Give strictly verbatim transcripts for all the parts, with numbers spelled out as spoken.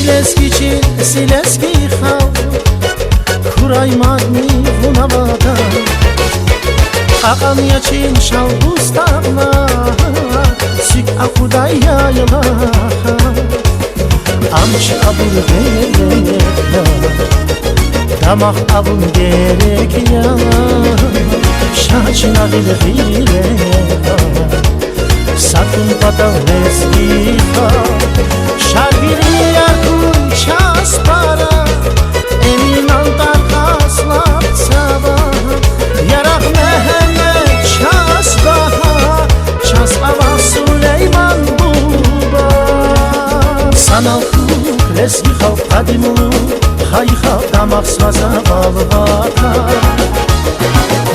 Лезги чил, зи лезги халкь, хьурай мадни вун аватӀа. Кьакьан я чи Шалбуз тагълар, цуьк акъудай яйлахар. Ам чи абур герек я, дамах авун герек я, ша чна гъил гъиле. Са кьун патал лезги халкь, Шарвилияр хьуй чаз пара, Эминан таркъаз лап цава, Ярагъ Мегьамед чаз багьа, чаз ава Сулейман буба. Санал хьухь, лезги халкь, къадимлу хайи халкь, дамахзава ватан.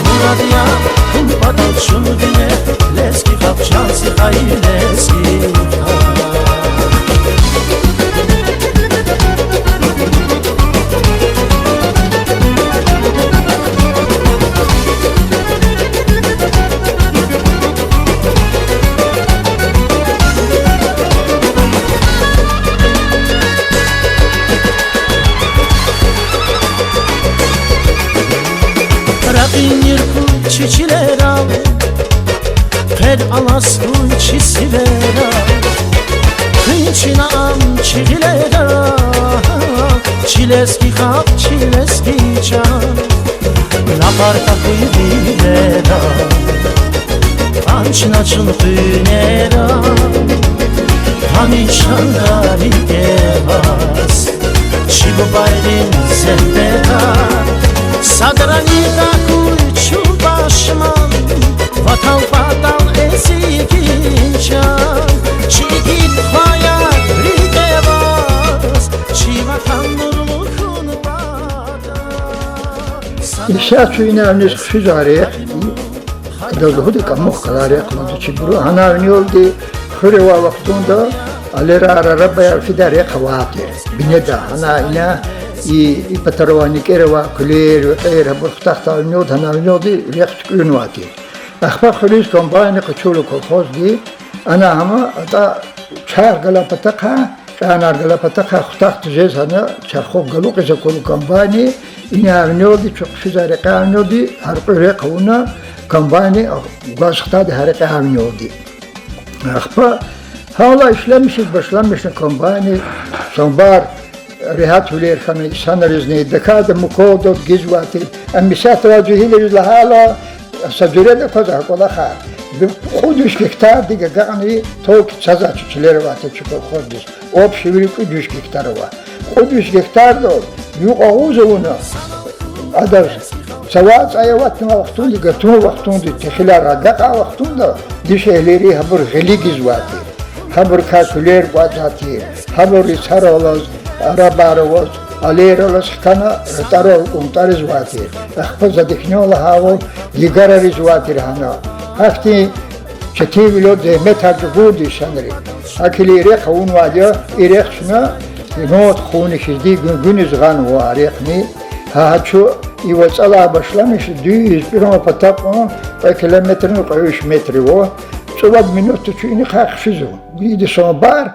Мурад я кьун патал чун вине, лезги халкь, чан зи хайи лезги халкь. Ракъинир хьуй чи чилерал, хъел алаз хьуй чи сивера, хъин чна ам чи гъилера, чи лезги халкь, чи лезги чан, напар тахьуй вилера, къан чна чун къуьнера, гьамиша дари деваз, чи бубайрин зегьметар, садрани тахьуй чун пашман, ватан патал эцигин чан, чи игит хваяр рикӀ аваз, чи ватан нурлу хьун патал. Исятда чун ина виниз хъфизвай рехъ, адаз лугьуда Камух галай рехъ лугьуда чибуру. Гьана винелди хуьре авай вахтунда алерар, арабаяр фидай рехъ авай тир. Бинеда гьана ина и, и патара авай никӀер авай куьлер, векьер, гьабур хутахдай винелди, гьана винелди рехъ туькӀуьрнавай тир. Ахпа хуьруьз комбайнни къачурла колхозди, ана гьама атӀа чарх галай патахъай, кьянар галай патахъай хутахда жез гьана чархухъ галукьиз акурла комбайнни, ина винелди, чун хъфизвай рекьяй винелди, гьяркьуь рехъ авуна комбайнни гваз хтайди гьа рекьяй винелди. Ахпа гьавиляй ишлемишиз башламишна комбайнни, самбар регьятвилер хьана инсанризни, тахьайтӀа мукалдал гизвай тир. Ам исятда авай жегьилриз лагьайла, са жуьреда аквазва кӀвалахар. Кьуд виш гектардик агакьна, только цазвай чи чилер авай тир чи колхоздиз. Общий вири кьуд виш гектар ава. Кьуд виш гектардал юкь агъуз авуна, адаз цавай цӀай аватнавай вахтунда, гатун вахтунда, техилар агакьай вахтунда, дишегьлийри гьабур гъили гизвай тир. Гьабурукай куьлер кӀватӀзавай тир. Гьабур царал алаз, арабаяр аваз, алер алаз хкана, ратӀарал кӀунтӀаризвай тир. Ахпа за дихьнава лагьайвал, йигарар ийизвай тир гьана. Гьахьтин четинвилелди зегьметар чӀугурди инсанри. ГьакӀ хьайила и рехъ авунвайди я, и рехъ чна ремонт хъувуна хьизди гуьнгуьниз гъанва а рехъни. Гьа, гьа чун и вацӀалай башламишна дуьз пӀиран патав кьван кьве километрни кьве виш метр ава. ЦӀувад минутда чун инихъай хъфизва. Ида самбар,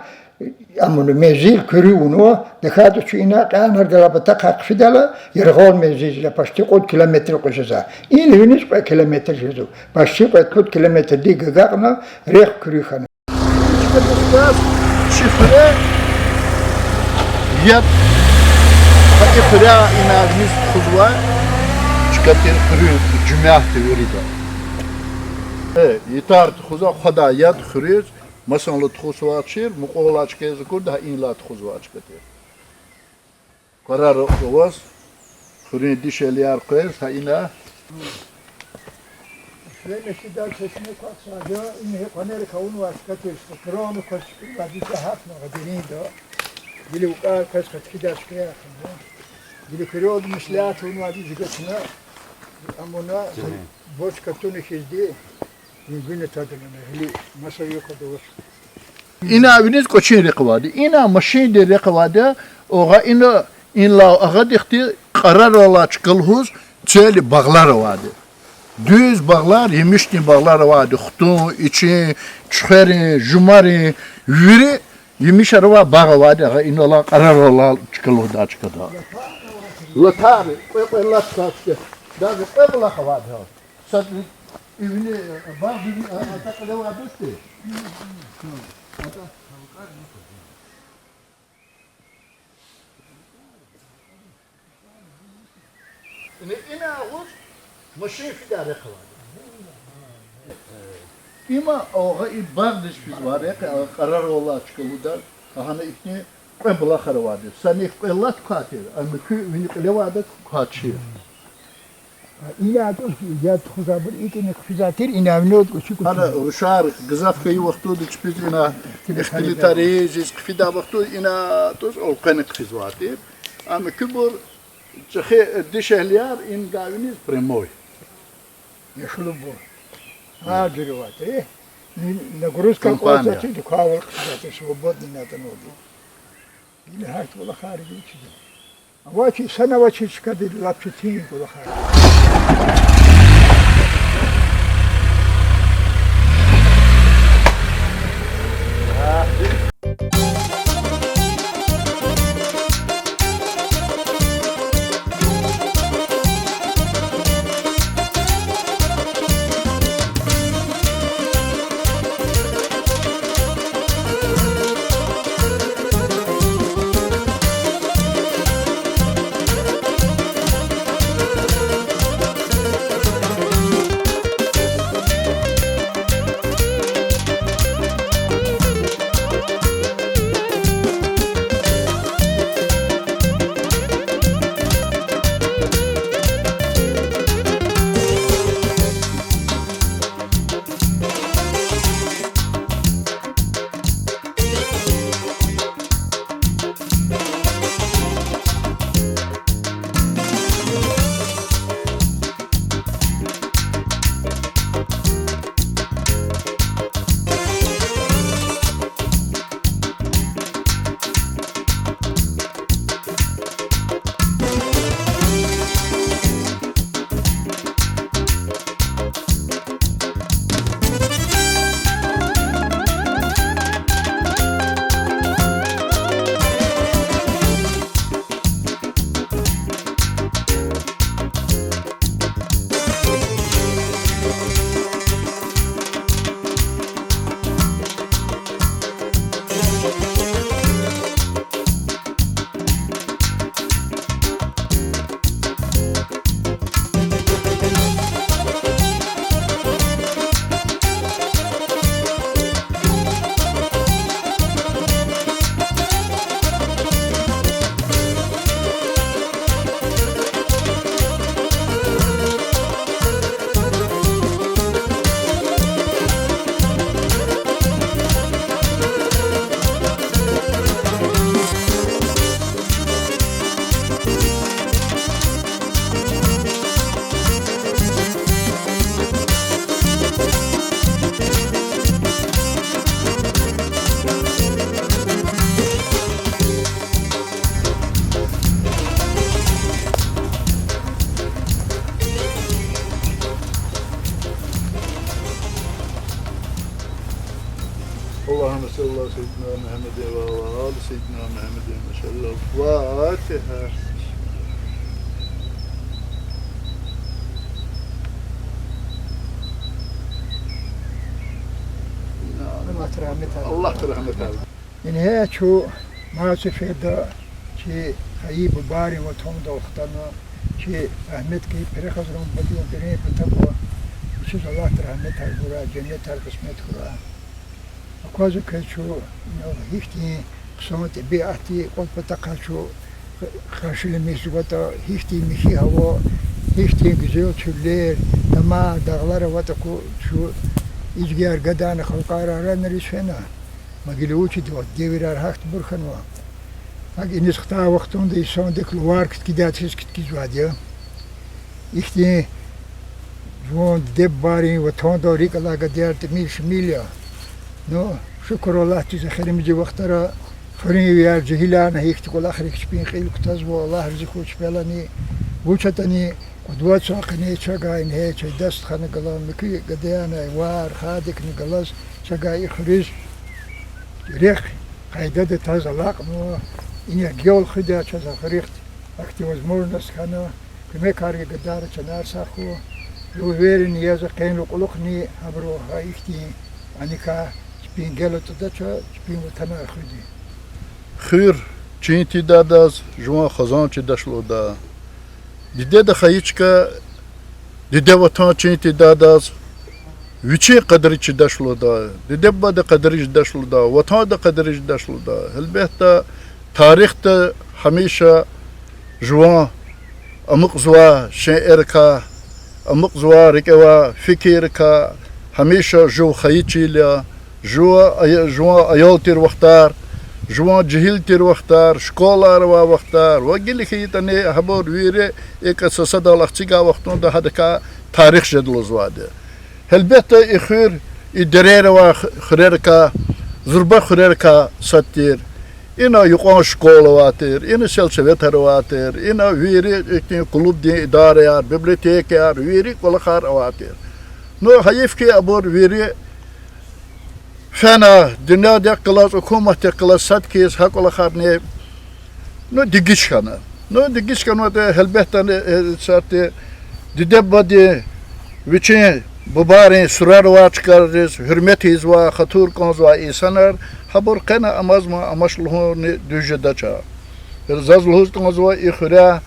амма мензил куьруь авунва, тахьайтӀа чун ина кьянар галай патахъай хъфидайла, яргъал мензилзила почти кьуд километр къвезва. Ина виниз кьве километр жезва. Почти кьве-пуд километрдик агакьна, рехъ куьруь хьана. Чи хуьре яд, гьа и хуьре ина виниз тухузвай чка тир, хуьруьн жуьмятди вирида. Э, итар тухузвай, хъвадай яд хуьруьз, масанлу тухузвай чир, мукьвал алай чкадиз акурди, гьа инлай тухузвай чка тир. Къарар аваз, хуьруьн дишегьлияр къвез, гьа ина. Ислемишидал чешне квахьзавайди я, им гьикьванерик авунвай чка тир, кран кваз чукӀурвайди я гьатна гъа деринда. Гила укӀар къвез къаткидай чка яхъ хьана. Гила хуьрелди меслят авунвайди я жигатна, амуна бочка туна хьизди. Гуьнгуьна тадалана гъили, маса юкъуд авач. Ина виниз кӀвачин рехъ авайди, ина машиндин рехъ авайди, огъа ина, инлай агъадихъди къарар алай чка лугьуз, цели багълар авайди. Дуьз багълар, емишдин багълар авайди, хтун, ичин, чуьхверин, жумарин, вири Емишар авай багъ авайди, агъа, инал алай кьарарал алай чка лугьудай чкада. Латар, кьве-кьве лат квай чка. Даже кьве булах авайди гьа. Сад ивни, багъ ивни, а, атӀа кьиле авайди. Ина, ина агъуз машин фидай рехъ авайди. Има агъа и багъдиз физвай рехъ, а кьарарал алай чка лугьудай, гьана ихьтин кьве булахар авайди. Санихъ кьве лат квай тир, а муькуь вини кьиле авайда квачир. Ина атӀуз яд тухузвайбур икӀ ина хъфизвай тир, ина авнуд кӀучи кӀучи. Гьана рушар гзаф хьайи вахтунда чпиз ина ихтилатар ийиз хъфидай вахтунда ина атӀуз элкъвена хъфизвай тир. А муькуьбур чӀехи дишегьлияр им гайвиниз прямой. Яшлубур. Гьа жуьре авай тир. Нагрузка кӀватӀзавай тир, квайвал хъфизвай тир, свободно ина атӀанвайди. Гила гьахьтин кӀвалахар гила чида. Авачир, санавачир чкадал лап четин кӀвалахар. اللهم صل على سيدنا محمد وعلى آل سيدنا محمد وسلم. الفاتحة. Аллагьди рагьмет ая. Аллагьди рагьмет ая. Ингье чун мад сеферда чи хайи бубайрин ватандал хтана, чи рагьметлу Пирехазран бадедин патав, вичиз Аллагьди рагьметар гурай, женнетар кьисмет хьурай. Аквазва квез чун, ну, гьихьтин хъсан тӀебиатди кӀвал патахъай чун къаршиламишзаватӀа, гьихьтин михьи гьава, гьихьтин гуьзел чуьллер, тамар, дагълар аватӀа, ку чун изгияр гадарна, халкьар аранриз фена. Могилевучи девирар гьахьтинбур хьанва. ГьакӀ иниз хтай вахтунда инсандик лувар кткидай хьиз кткизвайди я. Ихьтин жуван диде-бубайрин ватандал рикӀ алай гадаяр тӀимил-шимил я. Ну, шукур Аллагьдиз, эхиримжи вахтара хуьруьнвияр, жегьиларни гьихьтин кӀвалахрик чпин кьил кутазва, Аллагь рази хьуй чпелани, вуч ятӀани, къудватзавай къене чавай ингье чаз дастхана галаз, муькуь гадаярни варх-хадикни галаз чавай и хуьруьз рехъ къайдада таз алакьнава, ина гел хуьда чаз а хуьруьхъ, ахьтин возможность хьана, куьмекар гайи гадайра чанар сагъ хьуй. Я уверенный я за, къенлай кьулухъни гьабуру гьа ихьтин аникай чпин гел атӀудач, чпин ватанар хуьда. Хуьр чин тийидайдаз жуван хизан чидач лугьуда. Дидеда хайи чка, диде ватан чин тийидайдаз вичин къадри чидач лугьуда, диде-бубадин къадри жедач лугьуда, ватандин къадри жедач лугьуда. Гьелбетда, тарихда гьамиша жуван амукьзавай шейэрикай, амукьзавай рикӀе авай фикиррикай гьамиша жув хайи чил я, жуван ая-, жуван аял тир вахтар, жуван жегьил тир вахтар, школайра авай вахтар ва гила хьайитӀани гьабур вири икӀ са садал ахцигай вахтунда гьадакай тарих жеда лугьузвайди. Гьелбетда, и хуьр, и дерейра авай ху-, хуьрерикай, зурба хуьрерикай сад тир. Ина юкьван школа авай тир, ина сельсоветар авай тир, ина вири ихьтин клубдин идараяр, библиотекаяр, вири кӀвалахар авай тир. Ну, гьайиф хьи, абур вири фена, дуьньядихъ галаз, гьукуматдихъ галаз сад хьиз гьа кӀвалахарни, ну, дегиш хьана. Ну, дегиш хьанватӀа, гьелбетда, э, сад хьи, диде-бубади вичин бубайрин сурар авай чкайриз гьуьрмет ийизвай, хатур кӀанзавай инсанар, гьабур къене амазма амач лугьунни дуьз жедач. Заз лугьуз кӀанзава, и хуьряй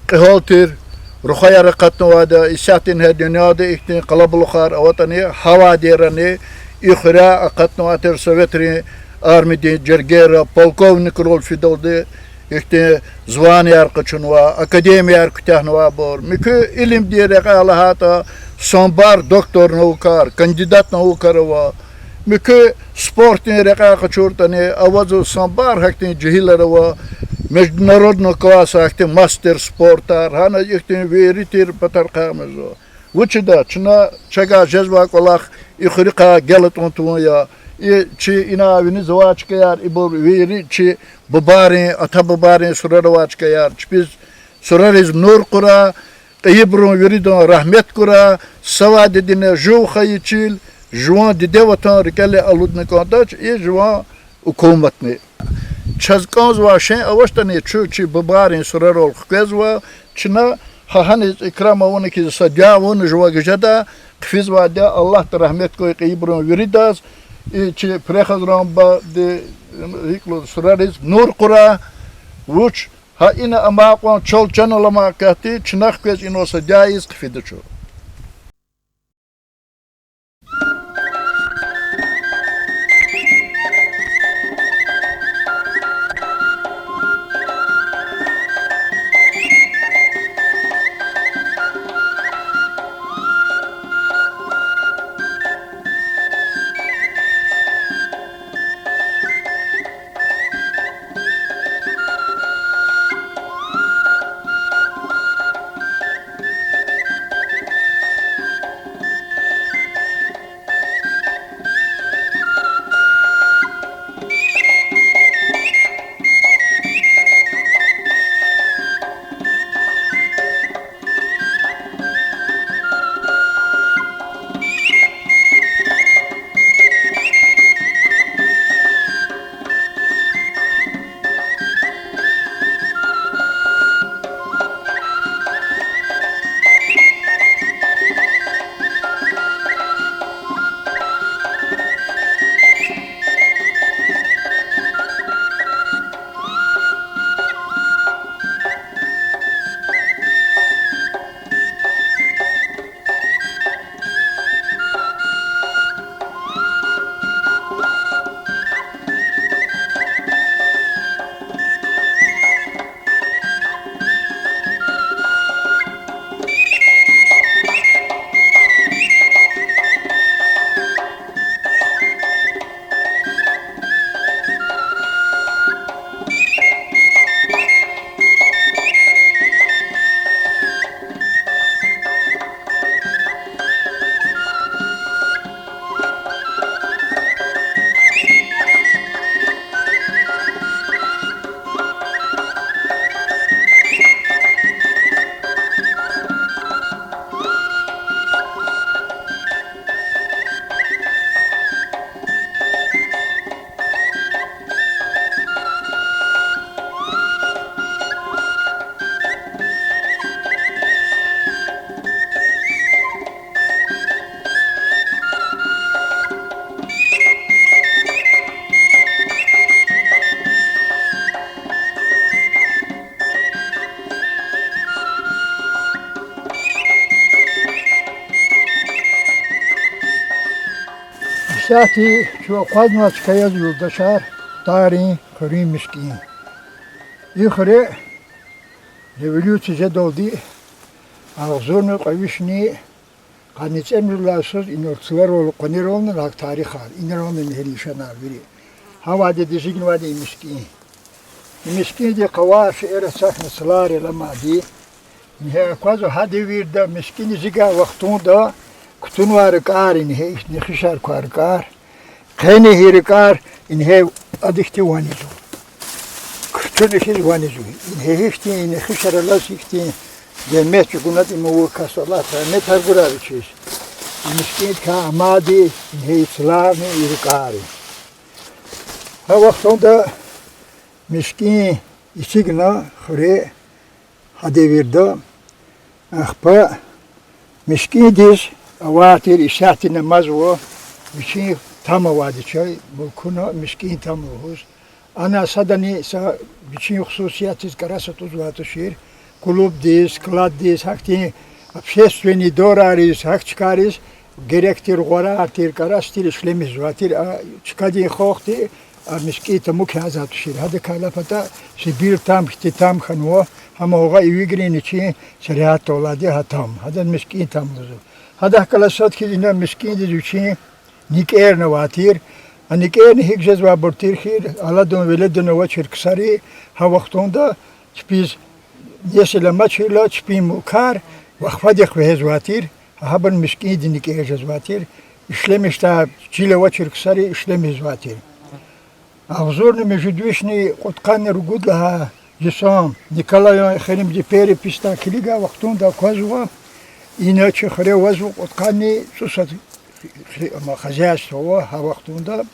кьегьал тир рухваяр акъатнавайди я, исятда ингье дуьньяда ихьтин къалабулухар аватӀани, гьавайдайрани и хуьряй акъатнавай тир Советрин армиядин жергейра полковникрал фидалди ихьтин званияр къачунвай, академияяр куьтягьнавайбур, муькуь илимдин рекьяй лагьайтӀа, самбар доктор наукаяр, кандидат наукаяр ава, муькуь спортдин рекьяй къачуртӀани, авазва самбар гьахьтин жегьилар ава, международный класс гьахьтин мастер спортар, гьана ихьтин вири тир патарихъ мезва. Вучида, чна чавай жезвай кӀвалах и хуьруьхъай гел атӀун тавун я. И чи ина виниз авай чкаяр, ибур вири чи бубайрин, ата-бубайрин сурар авай чкаяр, чпиз сурариз нур кьурай, кьейибурун виридан рагьмет гурай, са вадедина жув хайи чил, жуван диде-ватан рикӀелай алудна кӀандач и жуван гьукуматни. Чаз кӀанзавай шей авачтӀани, чун чи бубайрин сурарал хквезва, чна гьа гьаниз икрам авуна хьиз са дуьа авуна жуваз жеда, хъфизвайди я, Аллагьди рагьмет гуй кьейибурун виридаз, и чи Пирехазран бубади, икӀ лугьуз, сурариз нур кьурай, вуч гьа ина амай кьван чал чан аламай катӀи, чна хквез инал са дуьа ийиз хъфида чун. Исятда чун акъвазнавай чка я, юлдашар, Тарин хуьруьн мискӀин. И хуьре революция жедалди агъзурни кьве вишни къанни цӀемуьжуьд лагьай йисуз инал цларал, къванерални, гьакӀ тарихар, инрални ингье лишанар вири. Гьавайда дизигнавайди и мискӀин. И мискӀинди къавай шейэр ацахьна цларал аламайди. Ингье аквазва гьа девирда мискӀин дизигай вахтунда кутунвай ракӀар, ингье ихьтин нехишар квай ракӀар. Къени гьи ракӀар, ингье ада хьтин ванизва. Кутуна хьиз ванизва. Ингье гьихьтин нехишар алаз, гьихьтин зегьмет чӀугунатӀа им авур кас, Аллагьди рагьметар гурай вичиз. И мискӀиндикай амайди ингье и цларни, и ракӀарни. Гьа вахтунда мискӀин эцигна хуьре гьа девирда. Ахпа мискӀиндиз авай тир исятда намазва, вичин там авайди чаз, мулкуна мискӀин там лугьуз. Ана садани са вичин хсусиятдиз кӀарас атӀузвай тушир, клубдиз, складдиз, гьахьтин общественный дорариз, гьахьтин чкайриз герек тир, гъварар тир, кӀарас тир ишлемишзавай тир, а чкадин халкьди а мискӀин тамук язавай тушир. Гьадакай лап атӀа Сибир там хьтин там хьанва, гьам гьа ивигрин вичин сергьятда алайди гьа там. Гьадаз мискӀин там лугьузва. Гьадахъ галаз сад хьиз ина мискӀиндиз вичин никӀерни авай тир. А никӀерни гьикӀ жезвайбур тир хьи, аладун-веледан авачир ксари гьа вахтунда чпиз несил амачирла чпин мулкар вахфадихъ вегьезвай тир, гьабурун мискӀинди никӀер жезвай тир, ишлемишдай чил авачир ксари ишлемишзавай тир. Агъзурни муьжуьд вишни кьудкъанни ругуд лагьай йисан Николаен эхиримжи переписьдай килигай вахтунда аквазва, ина чи хуьре авазва кьудкъанни цӀусад хи-, хи-, ама хозяйство ава гьа вахтунда.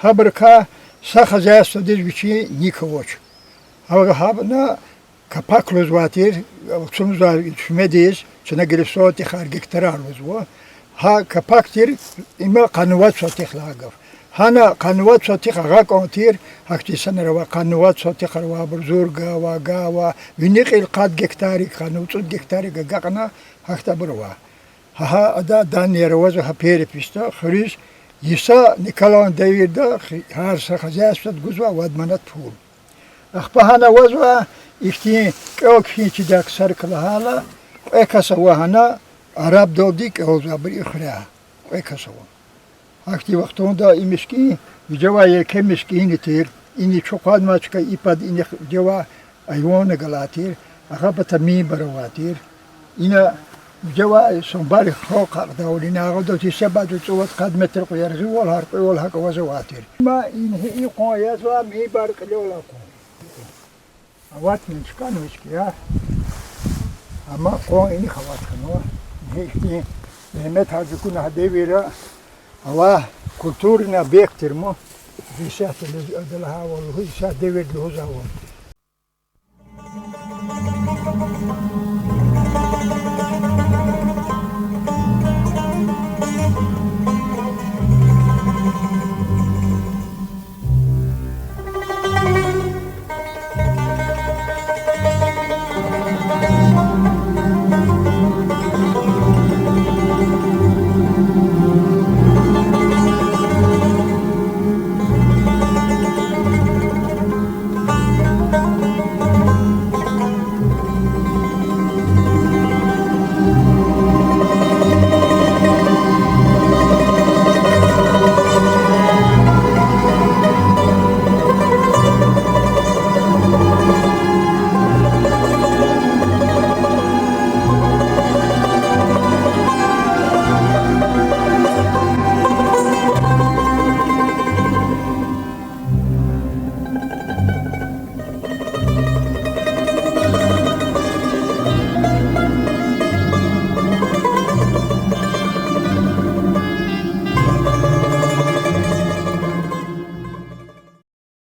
Гьабурукай са хозяйстводиз вичин ник авач. Гьа-, гьабуру капак лугьузвай тир, алцумзавай фимедиз, чна гьикӀ сотихар, гектарар лугьузва. Гьа капак тир, има къанни вад сотих лагьай гаф. Гьана къанни вад сотих агъа кӀан тир, гьахьтин инсанар авай къанни вад сотихар авайбур, зур гава, гава, вини кьил-къад гектаррик, къанни цӀуд гектаррик агакьна, гьахьтинбур ава. Гьа, гьа ада данныяр авазва гьа переписьда, хуьруьз йиса Николаен девирда хи-, гьар са хозяйствода гузва вад манат пул. Ахпа гьана авазва ихьтин кӀел-кхьин чидай ксарик лагьайла, кьве кас ава гьана, арабдалди кӀелзавайбур и хуьряй. Кьве кас ава. Гьахьтин вахтунда и мискӀин вижевай еке мискӀин тир, ина чухъанмачка и пад инихъ вижевай айван галай тир, агъа пата минбар авай тир. Ина вижевай самбар халкь акьдайвал, ина агъадал тир себадал цӀувад-къад метр кьуьлерзавал, гьяркьуьвал гьакӀ аваз авай тир. Има ингье и къван язва, минбар кьилел акун. Аватна чкани вички я. Амма къван инихъ ават хьанва. Гьихьтин зегьметар чӀугуна гьа девирда. Ава культурный объект тир ман. Исятда лугьуз, ада лагьайвал лугьуз, исятда девирда лугьузвайвал.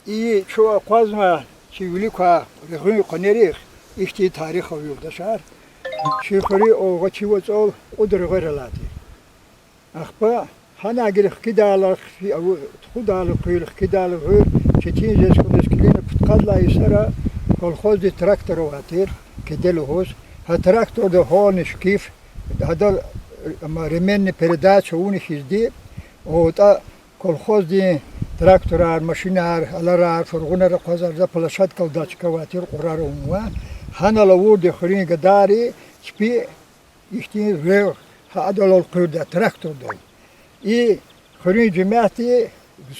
И чун акъвазнавай чи вилик квай регъуьн къванерихъ ихьтин тарих ава, юлдашар. Чи хуьруьн алгъачи вацӀал кьуд регъвер алай тир. Ахпа гьанай гила хкидайла, хъфи-, аву-, тухудайла къуьл, хкидайла гъуьр четин жез хьуниз килигна, пудкъад лагьай йисара колхоздиз трактор авай тир, кеде лугьуз. Гьа тракторда гьални шикиф, гьадал, ама, ременный передача авуна хьизди, атӀа Колхоздин тракторар, машинар, аларар, фургъунар акъвазардай площадкадал чка авай тир кьурар авунва. Гьанал авурди хуьруьн гадайри чпи ихьтин регъ гьа адалал къуьрда, трактордай. И хуьруьн жемятди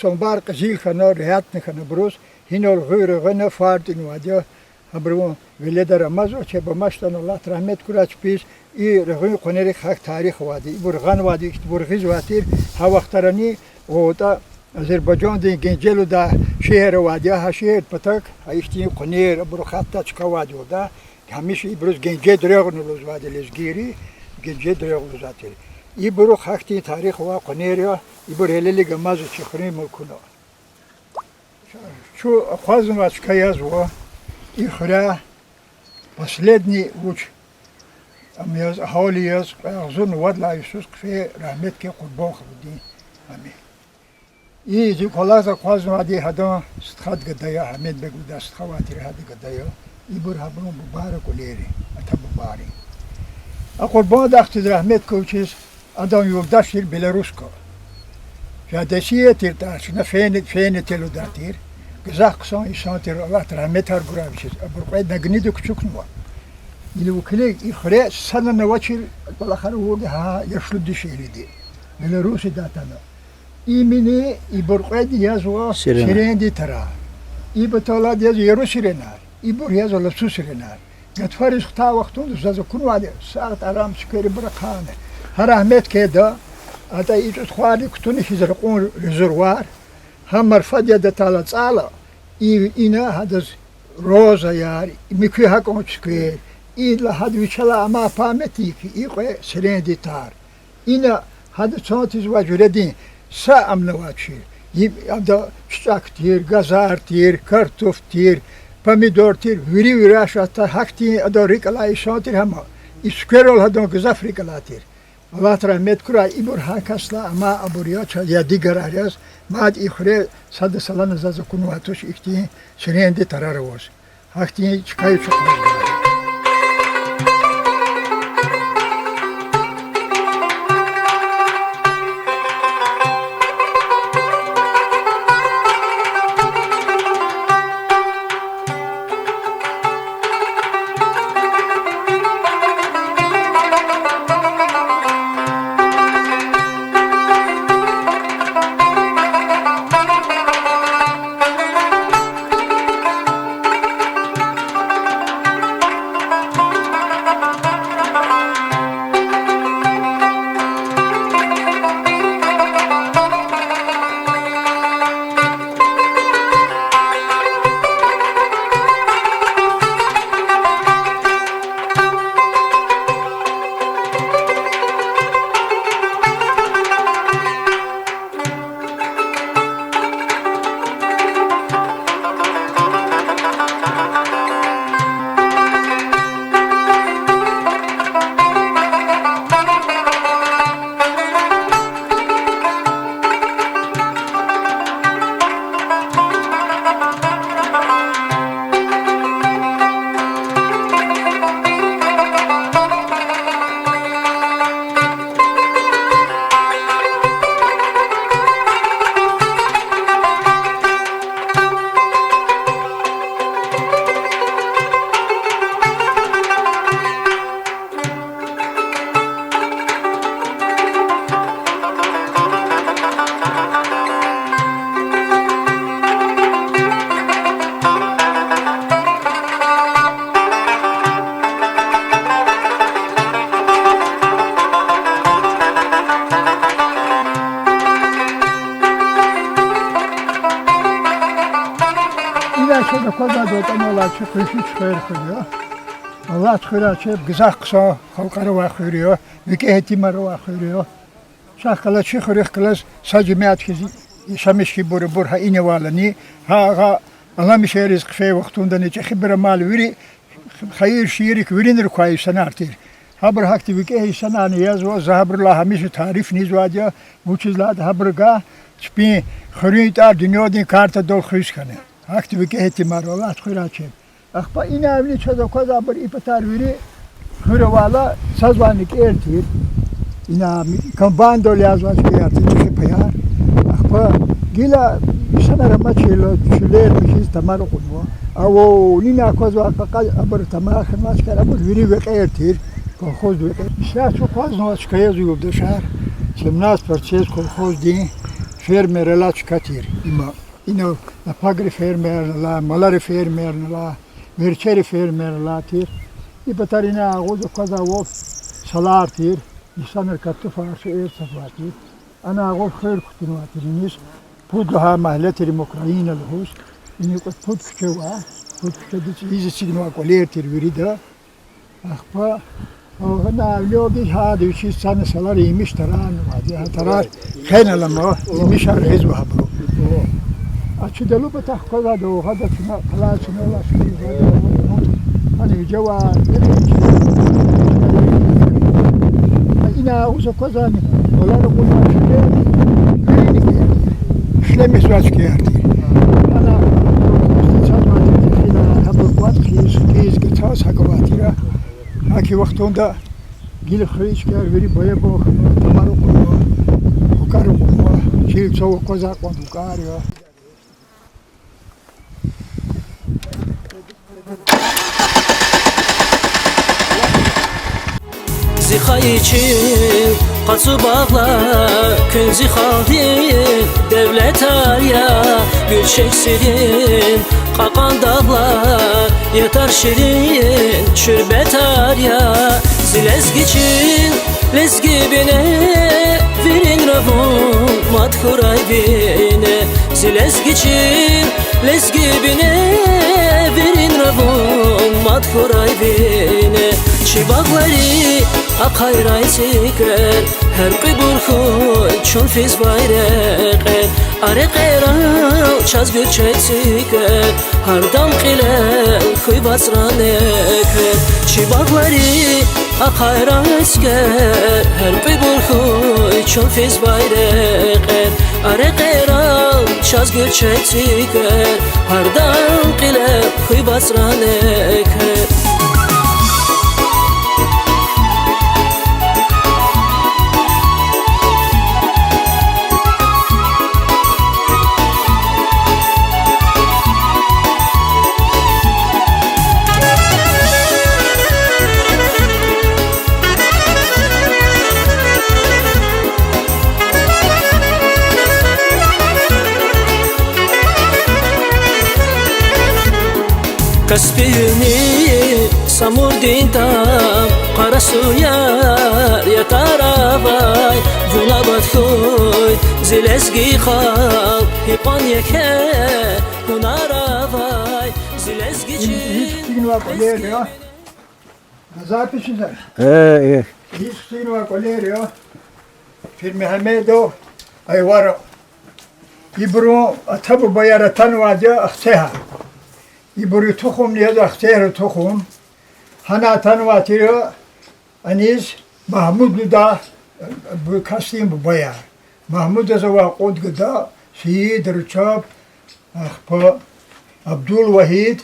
санбар къизил хьана, регьятни хьана абуруз, гьинал гъуьр регъуьна фар тӀуьнвайди я. Гьабурун веледар амазва, чеб амачтӀани, Аллагьди рагьмет хьурай чпиз, и регъуьн къванерик гьахьтин тарих авайди, ибур гъанвайди, ихьтинбур гъизвай тир, гьа вахтарани, ватӀа Азербайжандин Генжел лугьудай шегьер авайди я, гьа шегьердин патак, гьа ихьтин къванер, абуру гьахьдай чка авайди я лугьуда, гьамиша ибуруз Генжедрегъни лугьузвайди лезгийри, Генжедрегъ лугьузвай тир. Ибуру гьахьтин тарих авай къванер я, ибур гьелелиг амазва чи хуьруьн мулкуна. Чун акъвазнавай чка язва и хуьряй последний вуч, ам яз, агьали яз, кьве агъзурни вад лагьай йисуз хъфей рагьметлуй Къурбан халудин ами. И зи кӀвалахза акъвазнавайди гьадан стхад гада я, Гьамидбег лугьудай стха авай тир, гьада гада я. Ибур гьабурун бубайрин кӀвалер я, ата-бубайрин. А Къурбанда ахьтин рагьметлуй вучиз, адан юлдаш тир Белоруска. Федосия тир тӀа, чна фена, фена тир лугьудай тир. Гзаф хъсан инсан тир, Аллагьди рагьметар гурай вичиз, абур кьвед на гнида кучукнава. Ил вукили и хуьре санани авачир кӀвалахар авурди гьа яшлу дишегьлиди, Белорусиядай атана. Имени ибур кьвед язва Сирена. Сирендин тара. И паталди язва Яру Сиренар, ибур язва Лацу Сиренар. Гатфариз хтай вахтунда заз акунвайди, сагъ тӀарам цуькверибур ахъайна. Гьа рагьметлуй кеда, атӀа и цӀуд хварни кутуна хьиз ракьун резервуар, гьа марфадин яд атайла цӀайла, и, ина гьадаз розаяр, муькуь гьакӀан цуьквер, идалай гьада вичелай амай памятник, и кьве сирендин тар. Ина гьада цан тийизвай жуьредин са ам авачир. И ада чӀичӀек тир, газар тир, картуф тир, помидор тир, вири-вири ашатда, гьахьтин адан рикӀ алай инсан тир гьам. И цуькверал гьадан гзаф рикӀ алай тир. Аллагьди рагьмет хьурай, ибур гьа касдилай амай абур я, чаз ядигарар яз, мад и хуьре сада йисалай заз акунвай туш ихьтин сирендин тарар аваз. Гьахьтин чкаяр чухъ авазва. Ина чаз аквазвайди ятӀани, алай чи къунши Чуьхвер хуьр я. Аллагьди хуьрай чеб гзаф хъсан халкьар авай хуьр я, викӀегь итимар авай хуьр я. Чахъ галаз чи хуьруьхъ галаз са жемят хьиз яшамиш хьайибур, абур гьа инавайлани, гьа агъа Аламишериз хъфей вахтундани чӀехибур амайла вири хайир-шийиррик виринра квай инсанар тир. Гьабур гьахьтин викӀегь инсанарни язва, за гьабурулай гьамиша тарифни ийизвайди я, вучиз лагьайтӀа гьабурувай чпин хуьруьн тӀвар дуьньядин картадал хуьз хьана. Гьахьтин викӀегь итимар, Аллагьди хуьрай чеб. Ахпа инавни чаз аквазвайбур и патар вири хуьр авайла цазвай никӀер тир. Ина комбайндал язавай чкаяр тир, чӀехи паяр. Ахпа Гила инсанар амачирла, чуьллер михьиз тамар кьунва. Ава, нина аквазвай кьакьа, абур тамар хьанвай чкаяр, абур вири векьер тир, колхоз векьер. Исятда чун акъвазнавай чка я, зи юлдашар, семнадцать процент колхоздин фермеррилай чка тир. Има, ина лапагрин фермерни ала, маларин фермерни ала, верчерин фермерни ала тир. И патара ина агъуз аквазвай салар тир, инсанри картуф, арсу эрцавай тир. Ана агъуз хуьр кутунвай тир иниз, пуд лагьай магьле тир им, Украина лугьуз. Ина кьве пуд куьче ава, пуд куьчеда цӀийиз эцигнавай кӀвалер тир вирида. Ахпа, о, гьана авледа гьада вичиз цана салар, емиш тарарнавайди, гьа тарар хвена алама, емишар гъизва гьабуру. Ачудалу патахъ кваза догъада чна къалай чна лашкиз, гьана вижева, ина агъуз аквазани, валера кьунва чуьллер, вири дикӀер тир, ишлемишзавай чкаяр тир. Ана, устацазвай тир, хила, гьабур кӀватӀ хъийиз, хъийиз гатаз гьакӀ авай тир. Гьа и вахтунда гила хуьруьн чкаяр вири боябо хьанва, тамар кьунва, гукӀар кьунва, чил цав акваза кьван гукӀар я. Зи хайи чил, къацу багълар, куьн зи халкьдин девлетар я, гуьлчек сирин, кьакьан дагълар, ятар ширин шуьрбетар я. Зи лезги чил, лезги бине, виринра вун мад хьурай вине. Зи лезги чил, лезги бине, виринра вун мад хьурай вине. Чи багълари ахъайрай цикер, гьяркьуьбур хьуй чун физвай рекьер. А рекьерал чаз гуьрчег цикер, гьардан кьилел хьуй вацран эквер. Чи багълари ахъайрай цикер, гьяркьуьбур хьуй чун физвай рекьер. А рекьерал чаз гуьрчег цикер, гьардан кьилел хьуй вацран эквер. Каспи гьуьлни Самурдин там, къара суяр ятар авай, вун абад хьуй зи лезги халкь, гьикьван еке гьунар авай, зи лезги чил. Газапи чиза. Э, э. Ихтинвай кӀвалер я Пирмегьамедов Айвара. Ибурун ата-бубаяр атанвайди я Ахцегьа. Ибурун тухумни яз Ахцегьрин тухум. Гьана атанвай тир аниз Магьмуд лугьудай, бу касдин бубаяр. Магьмудаз авай кьуд гада: Сейид, Ручаб, ахпа Абдулвагьид,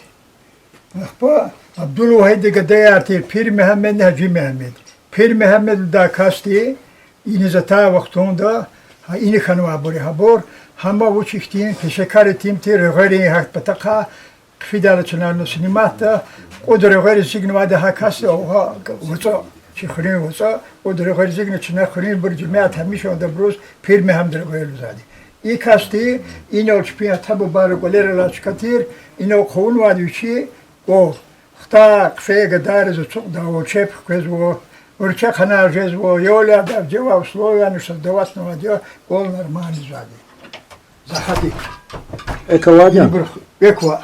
ахпа Абдулвагьиддин гадаяр тир Пирмегьамедни Гьажимегьамед. Пирмегьамед лугьудай касди иниз атай вахтунда, гьа ина хьанвайбур я гьабур, гьама вуч ихьтин пешекар итим тир регъуьрин гьахьтин патахъай, хъфидайла чна сниматда, кьуд регъуьр эцигнавайди гьа касди, гьа вацӀа, чи хуьруьн вацӀа, кьуд регъуьр эцигна чна, хуьруьнбур, жемят гьамишанда абуруз Пирмегьамед регъуьр лугьузвайди. И касди инал чпин ата-бубайрин кӀвалерилай чка тир, инал хъувунвайди вичи кӀвал. Хтай хъфей гадайриз ацукьдайвал чеб хквезва, урча ханар жезва, ял ядай жева условиярни создаватьнавайди я кӀвал нормальный жезвайди. Заходи. Экв авайди я? Ибур экв ава.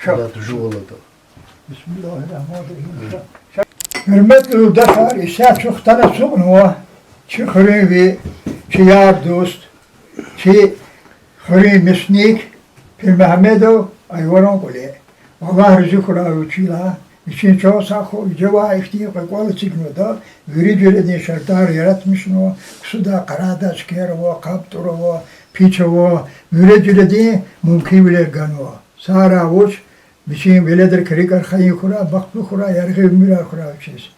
Ша. Бисмиллагьир-рагьманир-рагьим. Гьуьрметлу юлдашар, исятда чун хтана ацукьнава чи хуьруьнви, чи яр-дуст, чи хуьруьн мясник Пирмегьамедов Айваран кӀвале. Аллагь рази хьурай вичелай, вичин чан сагъ хьуй, вижевай ихьтин кьве кӀвал эцигнавайди, вири жуьредин шартӀар яратмишнава, ксудай, къарагъдай чкаяр ава, къаб-тӀур ава, пич ава, вири жуьредин мумкинвилер ганва. Сагърай вуч, вичин веледрикай рикӀ архайин хьурай, бахтлу хьурай, яргъи уьмуьрар хьурай вичиз.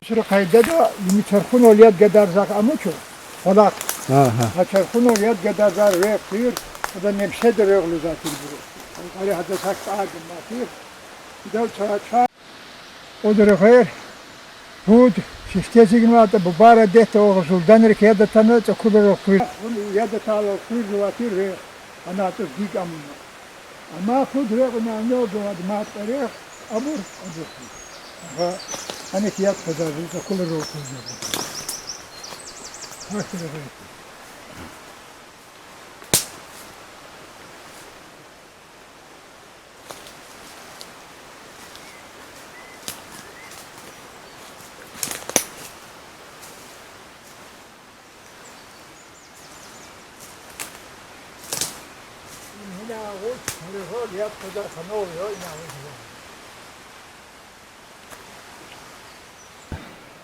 Сура къайдада, им чархунал яд гадарзавай ам я чу, кьвалахъ. Агьа. А чархунал яд гадарзавай регъв тир, ада Немседа регъв лугьузвай тир ибуру. Ари гьадаз гьакӀ тӀвар ганвай тир. Идал ча-, ча-, кьуд регъвер пуд сифте эцигнавайтӀа, бубайри адетда, агъзурдани рикӀ яд атана, цӀакулар хуьр-, яд атайла хуьзвай тир регъв, ана цӀуз гиг амуна. Амма кьуд регъв ина авнелди авайди, мад кьве регъв, абур, абур. Агьа, ана яд къвезвай, цӀакулар хуьзвай. Гьахьтин регъв. Ина агъуз яд къвезвай ханал я, ина агъуз.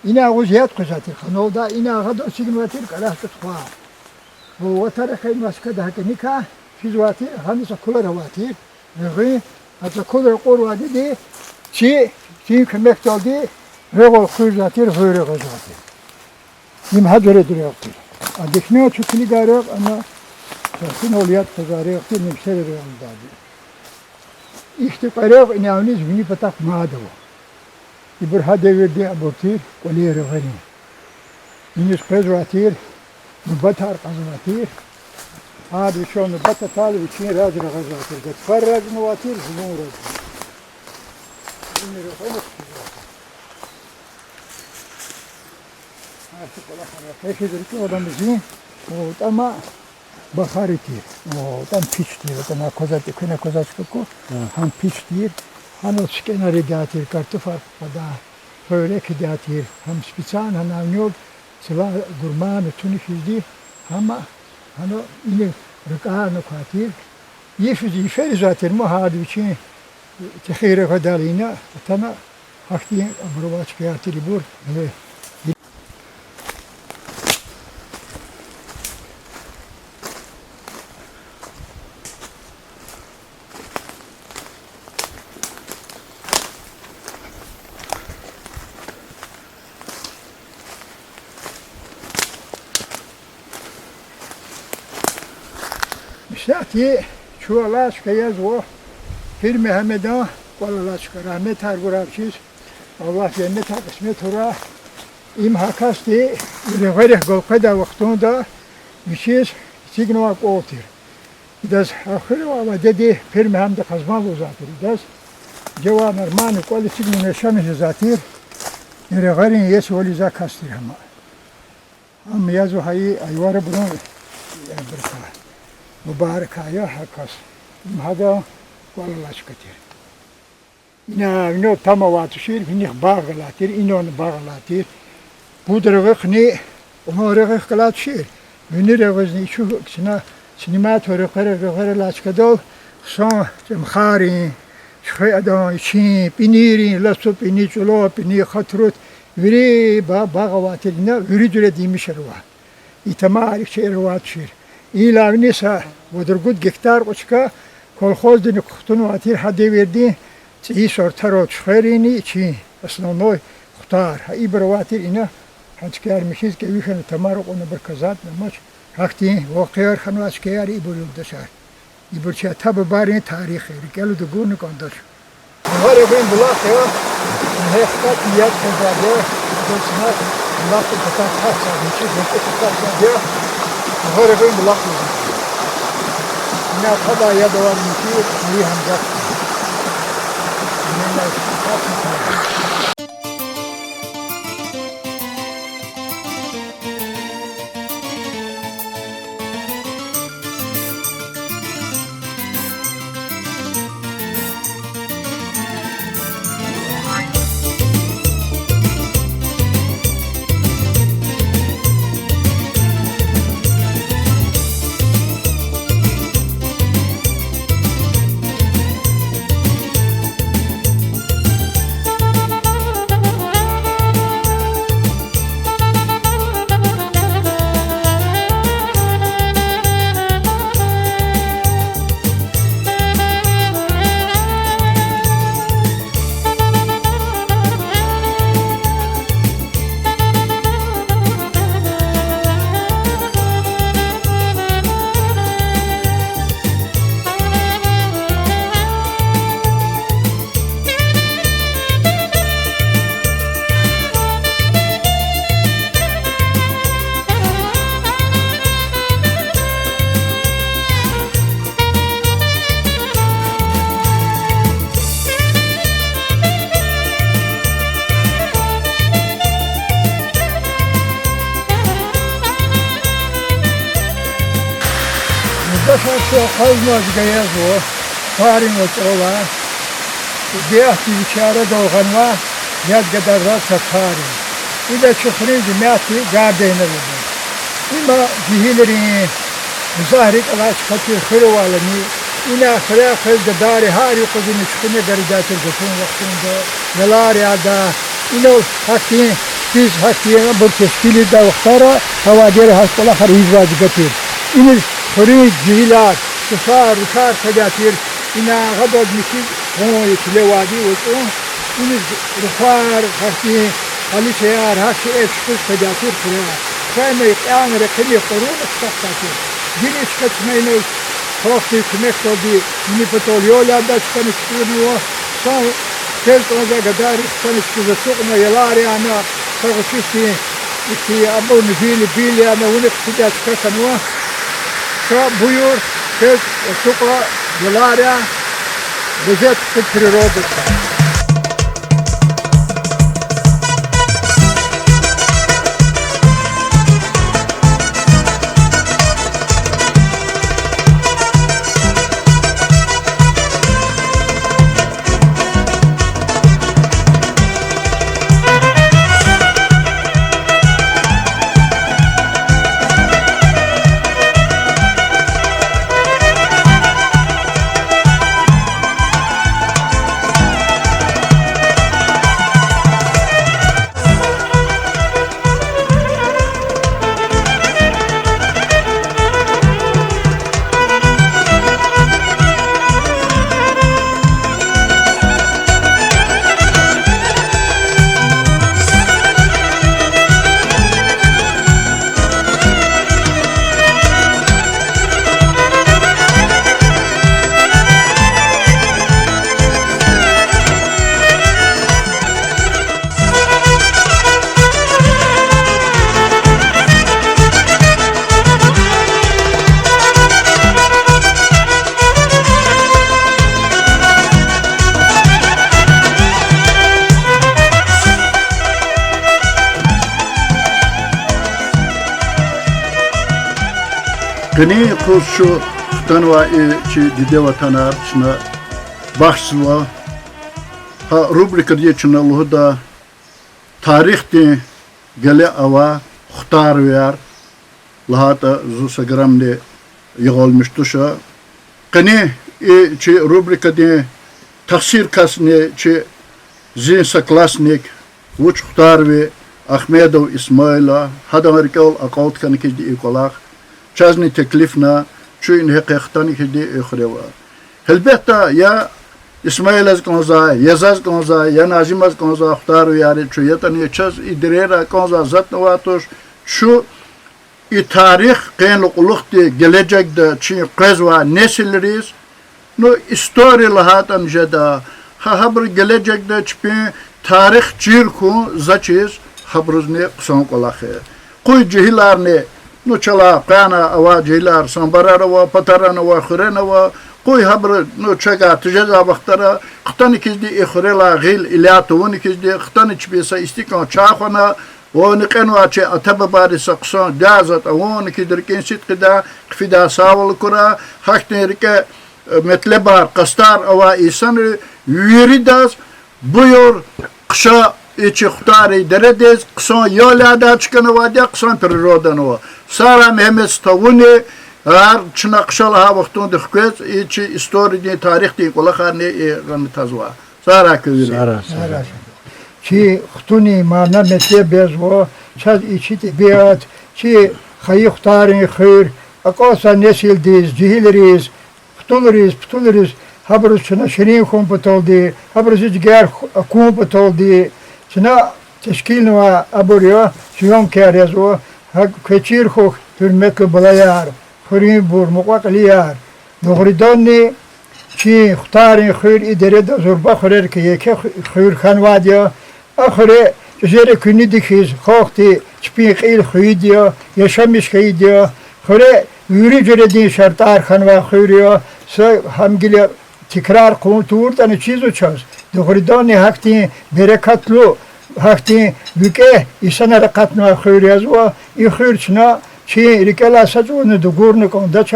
Ина агъуз яд къвезвай тир ханал, ина агъада эцигнавай тир кӀарагь тӀуз хва. Ва ватара хьайи мискӀинда гьакӀ никай физвай тир, гьана цӀакулар авай тир. Регъуьн, а цӀакулар акьурвайди, чи, чи куьмекдалди регъвал хуьзвай тир, гъуьр регъвезвай тир. Им гьа жуьредин регъв тир. Адихъни чун килигай регъв, ана чархунал яд къвезвай регъв тир, Немседин регъв лугьудайди. Ихьтин кьве регъв ина авниз вини патахъ мад ава. Ибур гьа девирдин абур тир, кӀвалин регъвер. Иниз къвезвай тир, нубатар кьазвай тир. Гьар вичел нубат атайла вичин раз регъвезвай тир. Гатфар разни авай тир, зулун разни. Ина регъвер хъфизвай тир. Гьа са кӀвалахар хъфиз рикӀел аламазин, о, тӀама бахари тир. О, тӀам пич тир, тӀам аквазвай, экуьнин аквазвай чка ку, гьам пич тир. Гьанал цуькӀвенар ийидай тир, картофар къукъвадай, хуьрек ийидай тир. Гьам специально гьана авнелди цлан гурмана туни хьизди, гьама гьана ина ракӀарна квай тир. Йифиз, йиферизвай тир, ма гьада вичин техил регъведал ина атана, гьахьтин абур авай чкаяр тир ибур. Исятда чун алай чка язва Пир Мегьамедан кӀвал алай чка, рагьметар гурай вичиз, Аллагьди женнетар кьисмет авурай. Им гьа касди регъверихъ галкъведай вахтунда вичиз эцигнавай кӀвал тир. Идаз хуьре авай дидеди Пир Мегьамеда Къазман лугьузвай тир. Идаз жаван нормальный кӀвал эцигна яшамиш жезвай тир. И регъверин иесивал ийизвай кас тир гьама. Ам язва гьа и айварбурун, я, абурукай, мубаракай я гьа кас. Им гьадан кӀвал алай чка тир. Ина вине там авай тушир, винихъ багъ галай тир, инани багъ алай тир. Пуд регъвихъни, кьулан регъвихъ галай тушир. Вини регъвизни ичу чна снимать авур регъвер, регъвер алай чкадал хъсан чӀемхарин, чуьхвер адан, ичин, пӀинийрин, лацу пӀини, чӀулав пӀини, хатрут, вири ба-, багъ авай тир, ина вири жуьредин емишар ава. И тамарик чӀервай тушир. Идалай вини са вад-ругуд гектар кьван чка колхоздин кухтунвай тир гьа девирдин цӀийи сортарал, чуьхверинни ичин, основной хутар. Гьа ибур авай тир ина, гьа чкаяр михьиз кӀеви хьана, тамар акьуна абур кваз атӀана амач. Гьахьтин вакъиаяр хьанвай чкаяр ибур, юлдашар. Ибур чи ата-бубайрин тарих я, рикӀелай тагурна кӀандач. Гьа регъуьн булах я, гьа хкатни яд къвезвайди я, гьадаз чна булахдин патав катзавайди, чи гункӀуд катзавайди я, гьа регъуьн булах лугьузва. Ина тадай яд авайди я, чи Али гьамзат. Ина катни Ахъа заз гайи я, Тарин вацӀал а, дегьди вичин арадал гъанва, яд гадарзава са Тарин. Ида чи хуьруьн жемятди гардайна лугьузва. Има жегьилрин гзаф рикӀ алай чка тир хуьр авайлани, ина хуьряй къвез гадайри гьар юкъузни чуьхуьна гайиди тир гатун вахтунда, ялар яда. Инал гьахьтин, биз гьахьтин абур тешкилдай вахтара, гьа вадера гьа кӀвалахар ийизвай жуьре тир. Иниз хуьруьн жегьилар, тушар, рушар къведай тир, ина агъадаз михьиз къван я чиле вади вацӀун. Иниз рухвар, гьахьтин къаличаяр, гьахьтин чӀехи чуьхуьз къведай тир хуьряй. Чна и кьилни рекьини къарагъна хутахдай тир. Гила и чка чна инал халкьдин куьмекдалди вини патал ял ядай чкани кутунва. Хъсан квез кӀанзавай гадайри хъсанни чкадиз ацукьна, ялар яна, са гъвечӀи хьтин, ихьтин абурни вил-бил яна, вини хъфидай чка хьанва. Ша буюр, квез ацукьна, ялар я, лезет хъфиз природадин. Къенин юкъуз чун хтанвай и чи диде ватанар чна бахшзава. Гьа рубрикади чна лугьуда тарихдин геле авай хутарвияр лагьайтӀа, зун са грамни ягъалмиш туш. Къенин и чи рубрикадин тахсиркасни чи, зи са классник, вуч хутарви, Ахмедов Исмаил я, гьадан рикӀел акьалтӀ хьана хьиз и кӀвалах, чазни теклифна, чун гьакъикъатдани хьиз и хуьре ава. Гьелбетда, я Исмаилаз кӀанзавай, я заз кӀанзавай, я Назимаз кӀанзавай хутарвияр чун ятӀани, чаз и дерейра кӀанзавай затӀни авай туш, чун и тарих къенлай кьулухъди гележегда чи къвезвай несилриз, ну, история лагьайтӀани жеда, гьа гьабуру гележегда чпин тарих чир хьун за чиз, гьабурузни хъсан кӀвалах я. Къуй жегьиларни, ну, чалай къвена авай жегьилар, Самбарар ава, Патаран ава, Хуьрен ава, къуй гьабуру, ну, чавай тежезвай вахтара хтана хьиз и хуьрелай гъил иляй тавуна хьиз, хтана чпи са истикан чай хвена, вавни кьенвай чи ата-бубайриз са хъсан дязатӀ авуна хьиз, рикӀин сидкьидай хъфидай сагъвал акурай, гьахьтин рикӀе, э, метлебар, къастар авай инсанри виридаз буюр, хъша и чи Хтарин дередиз, хъсан ял ядай чкани авайди я, хъсан природа ава. Сагърай, Мегьамед, тавуни, гьар чна хъша лагьай вахтунда хквез, и чи историядин, тарихдин кӀвалахарни и гъана тазвай. Сагърай куьн вири. Чи хтунин мана-метлеб бязва, чаз и чи тӀебиат, чи хайи Хтарин хуьр, акьалтзавай несилдиз, жегьилриз, хтулриз, птулриз, гьабуруз чна ширин хьун паталди, гьабуруз жигер ху-, акун паталди, чна тешкилнавай абур я, съёмкаяр язва, гьакӀ квез чир хьухь, гьуьрметлу балаяр, хуьруьнбур, мукьва-кьилияр. Дугъриданни, чи Хтарин хуьр и дереда зурба хуьрерикай еке ху-, хуьр хьанвайди я. А хуьре чӀижера куьнни хьиз халкьди чпин кьил хуьйиди я, яшамиш хьайиди я. Хуьре вири жуьредин шартӀар хьанвай хуьр я. Са гьам гила тикрар хъувун тавуртӀани чизва чаз. Дугъриданни, гьахьтин берекатлу, гьахьтин викӀегь инсанар акъатнавай хуьр язва. И хуьр чна чи рикӀелай са цӀуна дугурна кӀандач,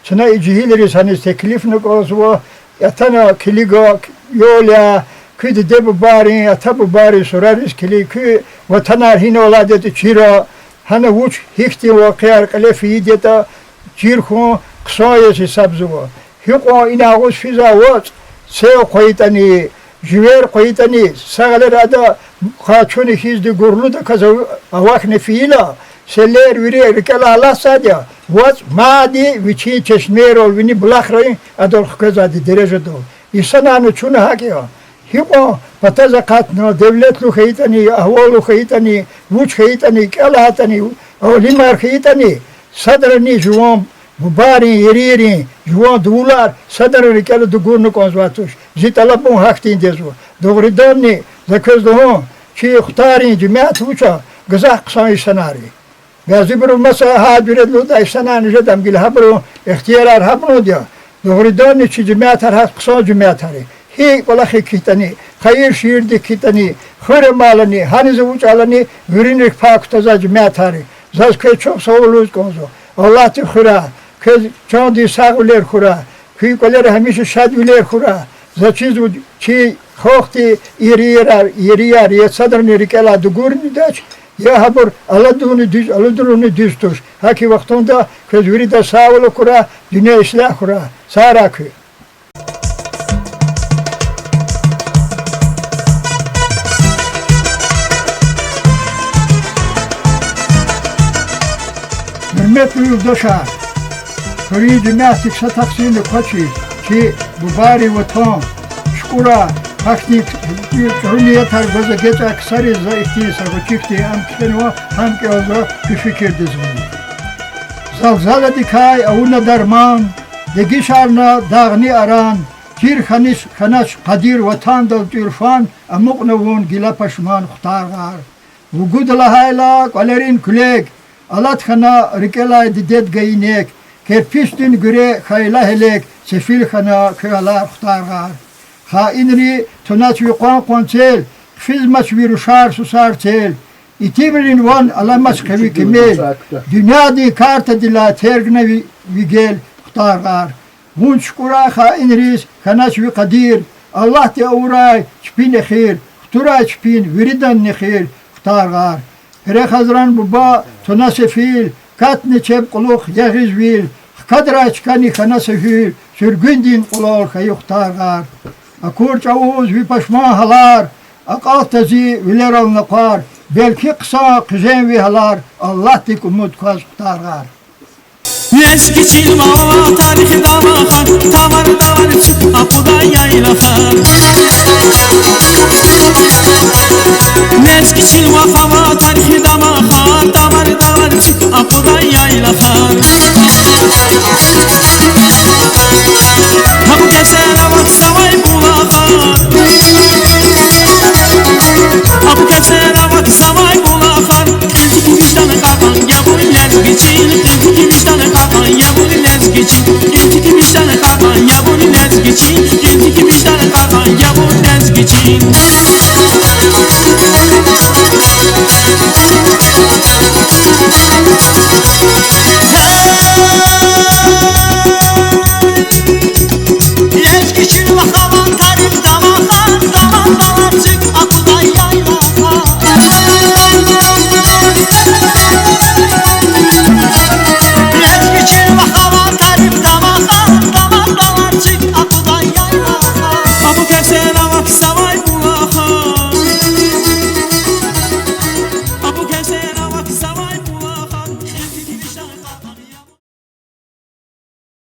Чна и жегьилриз гьаниз теклифна кӀанзава, атана килига, ял я, куь диде-бубайрин, ата-бубайрин сурариз килиг, куь ватанар гьинал алайди ятӀа чира, гьана вуч гьихьтин вакъиаяр кьиле фейиди ятӀа чир хьун хъсан яз гьисабзава. Гьикьван ина агъуз физвай вацӀ, сел хъвайитӀани, живер хъвайитӀани, са гъилера ада къачуна хьизди гурлудаказ ав-, авахьна фейила, селлер вири рикӀелай алатзавайди я, вацӀ мадни вичин чешмейрал, вини булахрин адал хквезвайди дережадал. Инсанарни чун гьакӀ я. Гьикьван патаз акъатна, девлетлу хьайитӀани, агьваллу хьайитӀани, вуч хьайитӀани, кӀел лагьайтӀани, алимар хьайитӀани, садрани жуван бубайрин, ерийрин жуван дувулар садрани рикӀелай дугурна кӀанзавай туш. Зи тӀалабун гьахьтинди язва. Дугъриданни, за квез лугьун, чи Хтарин жемят вуч я, гзаф хъсан инсанар я. Бязибуру маса гьа жуьредалди инсанарни жеда, ам гила гьабурун ихтиярар гьабурунд я. Дугъриданни чи жемятар гьакӀ хъсан жемятар я. Гьи кӀвалах хьайитӀани, хайир-шийирдик хьайитӀани, хуьр амалани, гьаниз вуч алани, виринрик пай кутазвай жемятар я. Заз квез чухсагъул лугьуз кӀанзава. Аллагьди хуьрай, квез чандин сагъвилер хьурай, куь кӀвалера гьамиша шадвилер хьурай. За чизва, чи халкьдин ерияр, ерияр я садрани рикӀелай дугурдач, я гьабур алудунни дуьз, алудунни дуьз туш. ГьакӀ и вахтунда квез виридаз сагъвал акурай, дуьнья ислягь хьурай. Сагърай куьн. Гьуьрметлу юлдашар, хуьруьн жемятдик са тахсирни квачиз, чи бубайрин ватан Чукьурай гьахьтин чӀуру ниятар гваз эгечӀай ксариз за ихьтин са гъвечӀи хьтин ам кхьенва, гьам кӀелзава куь фикирдиз гъиз. Залзаладикай авуна дарман, дегишарна дагъни аран, чир хьанач, хьанач къадир ватандал тӀуьрфан, амукьна вун гила пашман, Хтаргъар. Вугуда лагьайла кӀвалерин куьлег, алат хьана рикӀелай дидед гайи нек, керпичдин гуьре хьайила гьелек, сефил хьана куь гьалар, Хтаргъар. Хаинри тунач ви къван-къванцел, хъфизмач ви рушар-сусар цел, итимрин ван аламач къе ви кимел, дуьньядин картадилай тергна ви, ви гел, Хтаргъар. Вун чукӀурай хаинриз хьанач ви къадир, Аллагьди авурай чпин эхир, хтурай чпин вириданни хир, Хтаргъар. Перехазран буба туна сефил, катна чеб кьулухъ ягъиз вил, хкадрай чкани хьана са гьуьл, суьргуьндин кьулал хьайи Хтаргъар. Акур чӀавуз ви пашман гьалар, акьалтда зи вилерал накъвар, белки хъсан хъижен ви гьалар, Аллагьдик умуд кваз, Хтаргъар. Вес кичилва тарихда вахан, тавар-давар чӀур акъудай яйлахар.